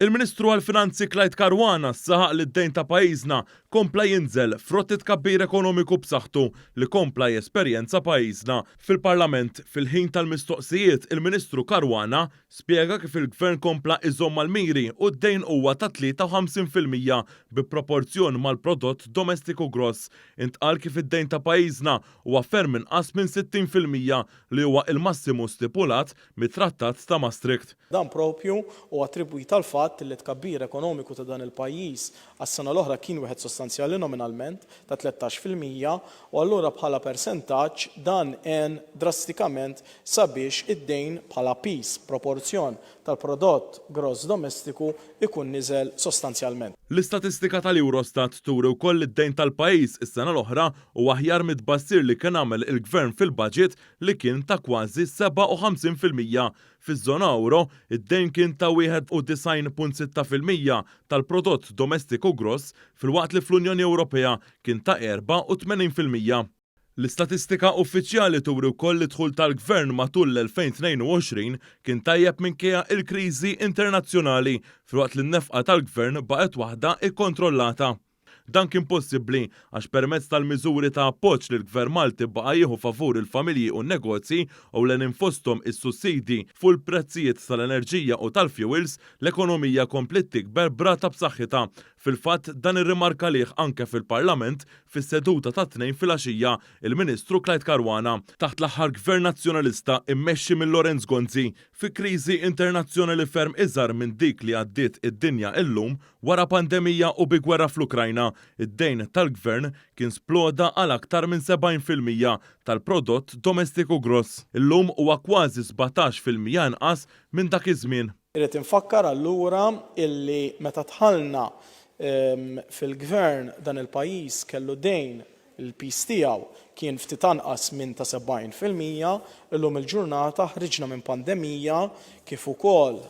Il-Ministru għall-Finanzi Clyde Caruana saħaq li d-dejn ta' pajjiżna kompla jinżel frott it-tkabbir ekonomiku b'saħħtu li kompla jesperjenza pajjiżna. Fil-Parlament, fil-ħin tal-mistoqsijiet, il-Ministru Caruana spjega kif il-Gvern kompla iżomm mal-miri u d-dejn huwa ta' 53% bi proporzjon mal-prodott domestiku gross. Intqal kif id-dejn ta' pajjiżna huwa ferm inqas minn 60% li huwa il-massimu stipulat mit-Trattat ta' Maastricht. Dan proprju hu attribwit għall-fatt li t-tkabbir ekonomiku ta' dan il-pajjiż għas-sena l-oħra kien wieħed sostanzjali nominalment ta' 13% u allura bħala persentaġġ dan għen drastikament sabiex id-dejn bħala piż proporzjon tal-prodott gross domestiku jkun niżel sostanzjalment. L-istatistika tal-Eurostat turi wkoll li d-dejn tal-pajjiż is-sena l-oħra huwa aħjar mit-tbassir li kien għamel il-Gvern fil-budget li kien ta' kważi 57%. Fiż-żona ewro, id-dejn kien ta' 91.6% tal-prodott domestiku gross filwaqt li fl-Unjoni Ewropea kien ta' 84%. L-istatistika uffiċjali turi wkoll li d-dħul tal-Gvern matul l-2022 kien tajjeb minkejja il-kriżi internazzjonali filwaqt li n-nefqa tal-Gvern baqgħet waħda kkontrollata. Dan kien possibbli għax permezz tal-miżuri ta' appoġġ li l-Gvern Malti baqa' jieħu favur il-familji u n-negozji, ewlenin fosthom is-sussidji fuq il-prezzijiet tal-enerġija u tal-fjuwils, l-ekonomija kompliet tikber b'rata b'saħħitha. Fil-fatt, dan irrimarka għalih anke fil-Parlament fis-seduta tat-Tnejn filgħaxija il-Ministru Clyde Caruana. Taħt l-aħħar Gvern Nazzjonalista immexxi minn Lawrence Gonzi, fi kriżi internazzjonali ferm iżgħar minn dik li għaddiet id-dinja illum, Wara pandemija u bi gwerra fl-Ukrajna, id-dejn tal-gvern kien sploda għal aktar minn 70% tal-prodott domestiku gross. Illum huwa kważi 17% inqas minn dak iż-żmien. Irrid infakkar allura illi meta dħalna fil-gvern dan il-pajjiż kellu dejn Il-piż tiegħu kien ftit anqas minn ta' 70%. Illum il-ġurnata ħriġna minn pandemija kif ukoll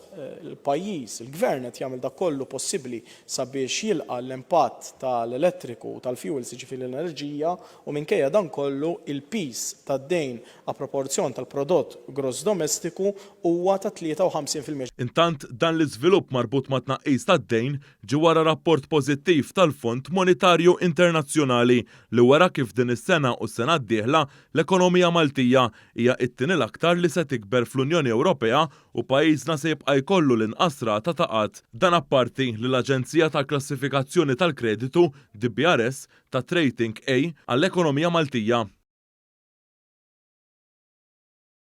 il-pajjiż, il-Gvern qed jagħmel dak kollu possibbli sabiex jilqa' l-impatt tal-elettriku u tal-fuels jiġifieri l-enerġija u minkejja dan kollu il-piż tad-dejn a proporzjon tal-prodott gross domestiku huwa ta' 53%. Intant, dan l-iżvilupp marbut mat-tnaqqis tad-dejn ġie wara rapport pożittiv tal-Fond Monetarju Internazzjonali li wera kif din is-sena u s-sena d-dieħla l-ekonomija Maltija hija t-tieni l-aktar li se tikber fl-Unjoni Ewropea u pajjiżna se jibqa' jkollu l-inqas rata ta' qgħad. Dan apparti li l-aġenzija tal-klassifikazzjoni tal-kreditu, DBRS, tat rating A għall-ekonomija Maltija.